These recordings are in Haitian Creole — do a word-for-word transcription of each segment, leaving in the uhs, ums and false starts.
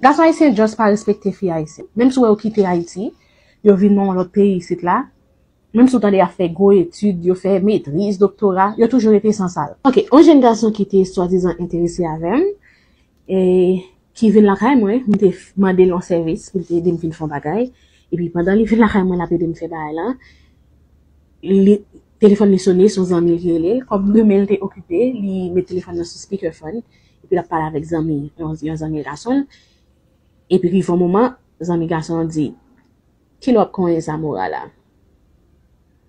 Gason ayisyen just pa respekte fi ayisyen. Menm si w wè yo kite Ayiti, yo vin nan yon lòt peyi isit la, menm si w tande y ap fè gwo etid, yo fè metriz, doktora, yo toujou rete san sal. Ok, yon jèn gason ki te swadizan enterese avè m, e ki vin lakay mwen, m te f- mande l yon sèvis pou l te ede m vin fè yon bagay. Epi pandan li vin lakay mwen, l ap ede m fè bagay la, li, telefòn li sone, se yon zanmi ki rele l. Kòm demen l te okipe, li met telefòn nan sou speakerphone, epi l ap pale avèk zanmi, yon, yon zanmi gason l. Epi rive yon moman, zanmi gason an di, "Kilè w ap konyen Samora la?"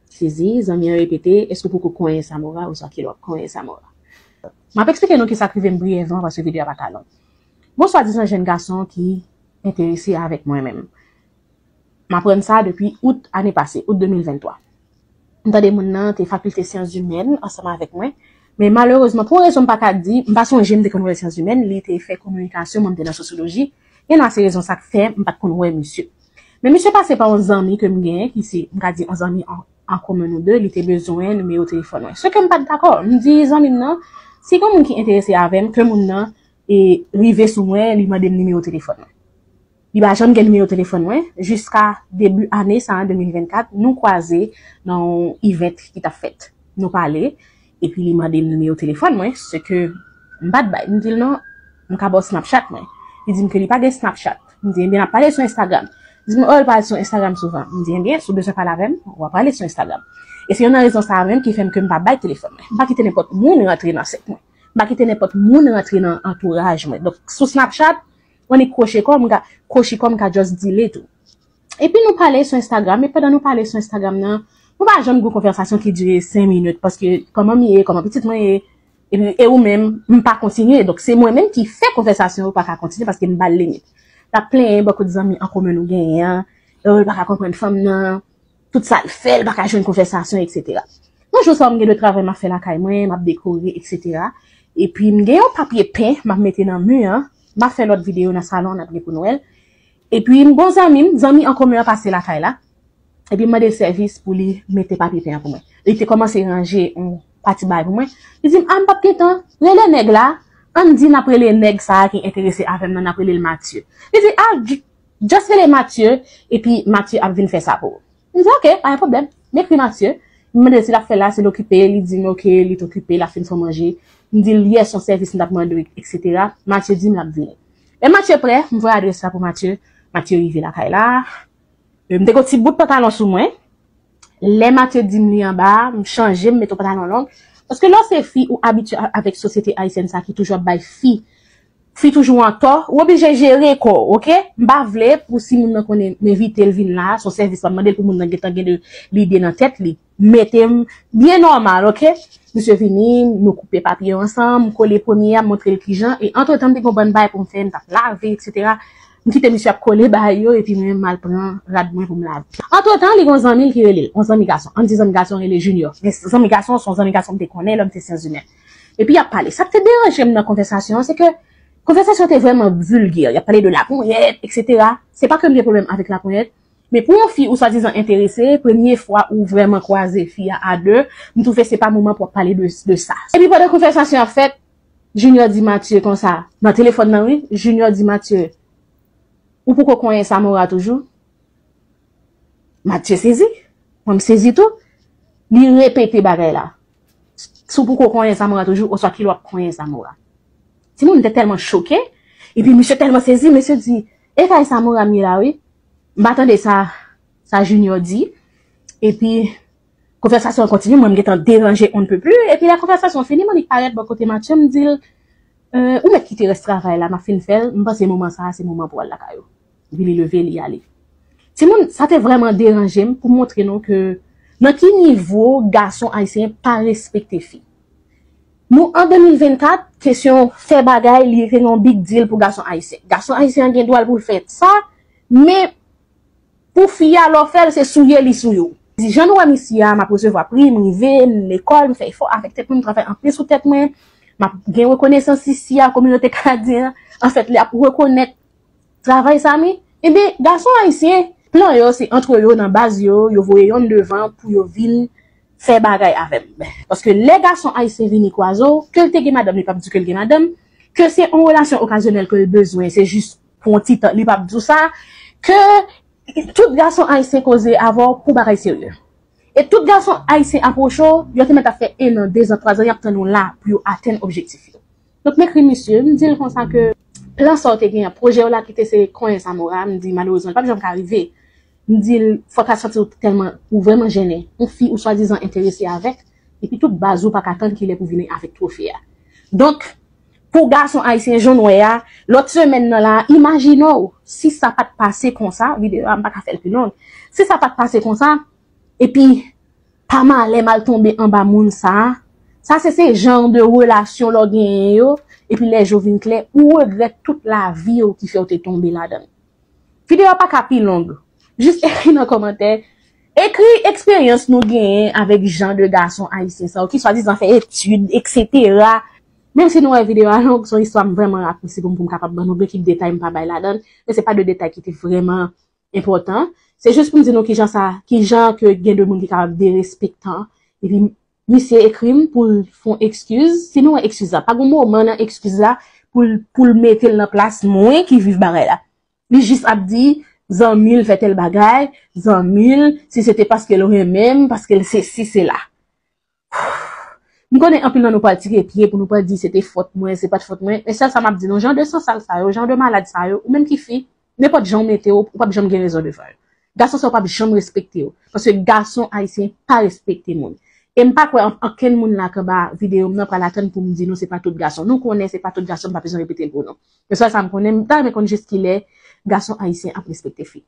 Sezi, zanmi an repete, "Èske w poko konyen Samora?" Oswa, "Kilè w ap konyen Samora?" M ap eksplike nou kisa k rive m briyèvman, paske videyo a pa ka long. Gon swadizan jèn gason ki enterese avèk mwen menm. M aprann sa depi out ane pase, out de mil venntwa. M tande moun nan te fakilte syans imèn ansanm avèk mwen. Men malerezman, pou yon rezon m pa ka di, m pa sonje m te konn wè l syans imèn, li te fè kominikasyon, mwen m te nan sosyoloji. Gen ase rezon sa k fè m pa t konn wè misye. Men misye pase pa yon zanmi ke m genyen, ki se, m ka di, yon zanmi an, an komen nou de, li te bezwen nimewo telefòn mwen. Se ke m pa t dakò. M di zanmi m nan, si gen moun ki enterese avè m, ke moun nan e rive sou mwen, li mande m nimewo telefòn mwen. Li pa janm gen nimewo telefòn mwen, jiska debi ane sa a, de mil vennkat, nou kwaze nan yon event ki t ap fèt. Nou pale, epi li mande m nimewo telefòn mwen, se ke m pa t bay. M di l non, m ka ba w Snapchat mwen. Li di m ke li pa gen Snapchat. M di, "Ebyen, n ap pale sou Instagram." Li di m, "Oh, l pale sou Instagram souvan." M di, "Ebyen, si w bezwen pale avè m, w a pale sou Instagram." E se youn nan rezon sa a menm ki fè m ke m pa bay telefòn mwen. M pa kite nenpòt moun rantre nan sèk mwen. M pa kite nenpòt moun rantre nan antouraj mwen. Donk, sou Snapchat, annik kwochi kò, m ka, kwochi kò, m ka just delete ou. Epi nou pale sou Instagram, e pandan nou pale sou Instagram nan, nou pa janm gen yon konvèsasyon ki dire senk minit, paske kòman m ye, kòman pitit mwen ye, epi, e ou menm, m pa kontinye. Donk, se mwen menm ki fè konvèsasyon yo pa ka kontinye, paske m ba l limit. L ap plenyen bò kot zanmi an komen nou genyen an, e li pa ka konprann fanm nan, tout sa l fè, l pa ka jwenn konvèsasyon, etsetera. Yon jou sa, m gen de travay m ap fè lakay mwen, m ap dekore, etsetera. Epi m gen yon papye pen m ap mete nan mi an, m ap fè lòt videyo nan salon, n ap gen pou n wè l. Epi m gon zanmi m, zanmi an komen an pase lakay la. Epi m mande l sèvis pou li mete papye pen an pou mwen. Li te kòmanse ranje yon pati bagay pou mwen. Li di m, "A, m p ap gen tan, rele nèg la, ann di n ap rele nèg sa a ki enterese avè m nan, n ap rele l Mathieu." Li di, "A, j- just rele Mathieu, epi Mathieu ap vin fè sa pou ou." M di, "Ok, pa gen pwoblèm." M ekri Mathieu. M mande l si l ap fè la, si l okipe. Li di m, "Ok, li t okipe, l ap fin fè manje." M di l, "Yes, yon sèvis m t ap mande w, etsetera." Mathieu di m l ap vini. Lè Mathieu prè, m voye adrès la pou Mathieu. Mathieu rive lakay la. M te gon ti bout pantalon sou mwen. Lè Mathieu di m li anba, m chanje, m mete yon pantalon long. Paske lè w se fi, ou abitye a- avèk sosyete ayisyèn sa ki toujou ap bay fi fi toujou an tò, ou oblije jere kò w, oke? M pa vle pou si moun nan konnen m envite l vin la, se yon sèvis m ap mande l pou moun nan gentan gen de lide nan tèt li. Mete m byen nòmal, oke? Misye vini, nou koupe papye yo ansanm, m kole premye a, m montre l kijan, e antretan m te gen yon bann bagay pou m fè, m t ap lave, etsetera. M kite misye ap kole bagay yo, epi mwen menm m al pran rad mwen pou m lave. Antretan, li gen yon zanmi l ki rele l, yon zanmi gason, ann di zanmi gason rele Junior. Men zanmi gason, se yon zanmi gason m te konnen lè m te Syanzimèn. Epi y ap pale. Sa k te deranje m nan konvèsasyon an, se ke konvèsasyon an te vrèman vilgè. Y ap pale de laponyèt, etsetera. Se pa ke m gen pwoblèm avèk laponyèt, men pou yon fi ou swadizan enterese, premye fwa ou vrèman kwaze fi a a de, m twouve se pa moman pou w ap pale de, de sa. Epi pandan konvèsasyon an ap fèt, Junior di Mathieu konsa, nan telefòn nan wi, Junior di Mathieu, "Ou poko konyen Samora toujou?" Mathieu sezi. Mwen m sezi tou. Li repete bagay la. "Si w poko konyen Samora toujou, oswa kilè w ap konyen Samora?" Timoun te tèlman choke. Epi misye tèlman sezi, misye di, "E kay Samora m ye la wi." M pa tande sa, sa Junior di. Epi konvèsasyon an kontinye, mwen m gentan deranje on ne peut plus. Epi lè konvèsasyon an fini, m annik parèt bò kote Mathieu, m di l, "Euh, ou mèt kite rès travay la, m ap fin fè l, m panse moman sa a se moman pou w al lakay ou." Epi li leve, li ale. Timoun, sa te vrèman deranje m pou montre nou ke nan ki nivo gason ayisyen pa respekte fi. Nou an de mil vennkat, kesyon fè bagay, li te yon big deal pou gason ayisyen. Gason ayisyen an gen dwa l pou l fè sa, men pou fi a, lè w fè l, se souye li souye w. Di, jan nou wè m isi a, m ap resevwa pri, m rive, m lekòl, m fè efò avèk tèt mwen, m travay anpil sou tèt mwen, m ap gen rekonesans isi a, kominote kanadyen an, anfèt, li ap rekonèt travay sa, men, ebyen, gason ayisyen, plan yo, se antre yo, nan baz yo, yo voye yonn devan pou yo vin fè bagay avè m. Paske lè gason ayisyen vini kwaze w, ke l te gen madanm, li p ap di ke l gen madanm, ke se yon relasyon okazyonèl ke l bezwen, se jis pou yon ti tan, li p ap di w sa, ke tout gason ayisyen koze avè w pou bagay serye. E tout gason ayisyen apwoche w, yo te mèt ap fè en an, de zan, twa zan, y ap tann ou la pou yo atenn objektif yo. Donk, m ekri misye, m di l konsa ke plan sa w te genyen, pwojè w la ki te se konyen Samora, m di malerezman, l p ap janm ka rive. M di l, fò w ta santi w tèlman, ou vrèman jennen. Yon fi ou swadizan enterese avèk, epi tout baz ou pa ka tann kilè pou vini avèk twofe a. Donk, pou gason ayisyen jan w wè a, lòt semèn nan la, imajine w, si sa pa t pase konsa, videyo a m pa ka fè l pi long, si sa pa t pase konsa, epi pa malè m al tonbe anba moun sa a, sa se, se jan de relasyon lè w genyen yo, epi lè je w vin klè, ou regrèt tout lavi w ki fè w te tonbe ladan l. Videyo a pa ka pi long. Jis ekri nan kòmantè. Ekri eksperyans nou genyen avèk jan de gason ayisyen sa yo ki swadizan fè etid, etsetera. Menm si nou wè videyo a long, se yon istwa m vrèman apresye pou m, pou m kapab ban nou gen kèk detay m pa bay ladan l, men se pa de detay ki te vrèman enpòtan. Se jis pou m di nou kijan sa, kijan ke gen de moun ki kapab derespektan. Epi misye ekri m pou l fè yon ekskiz. Si nou wè ekskiz la, pa gen moman nan ekskiz la pou l, pou l mete l nan plas mwen ki viv bagay la. Li jis ap di, zanmi l fè tèl bagay, zanmi l, si se te paske l renmen m, paske l sesi, sela. M konnen anpil nan nou pral tire pye pou nou pral di se te fòt mwen, se pa t fòt mwen. Men sèl sa m ap di nou, jan de sansal sa yo, jan de malad sa yo, ou menm ki fi, nenpòt jan w mete w, ou p ap janm gen rezon devan yo. Gason sa yo p ap janm respekte w. Paske gason ayisyen pa respekte moun. E m pa kwè an-, ankenn moun la k anba videyo m nan pral atann pou m di nou se pa tout gason. Nou konnen se pa tout gason, m pa bezwen repete l pou nou. Men sèl sa m konnen, m ta renmen konn jis kilè gason ayisyen ap respekte fi.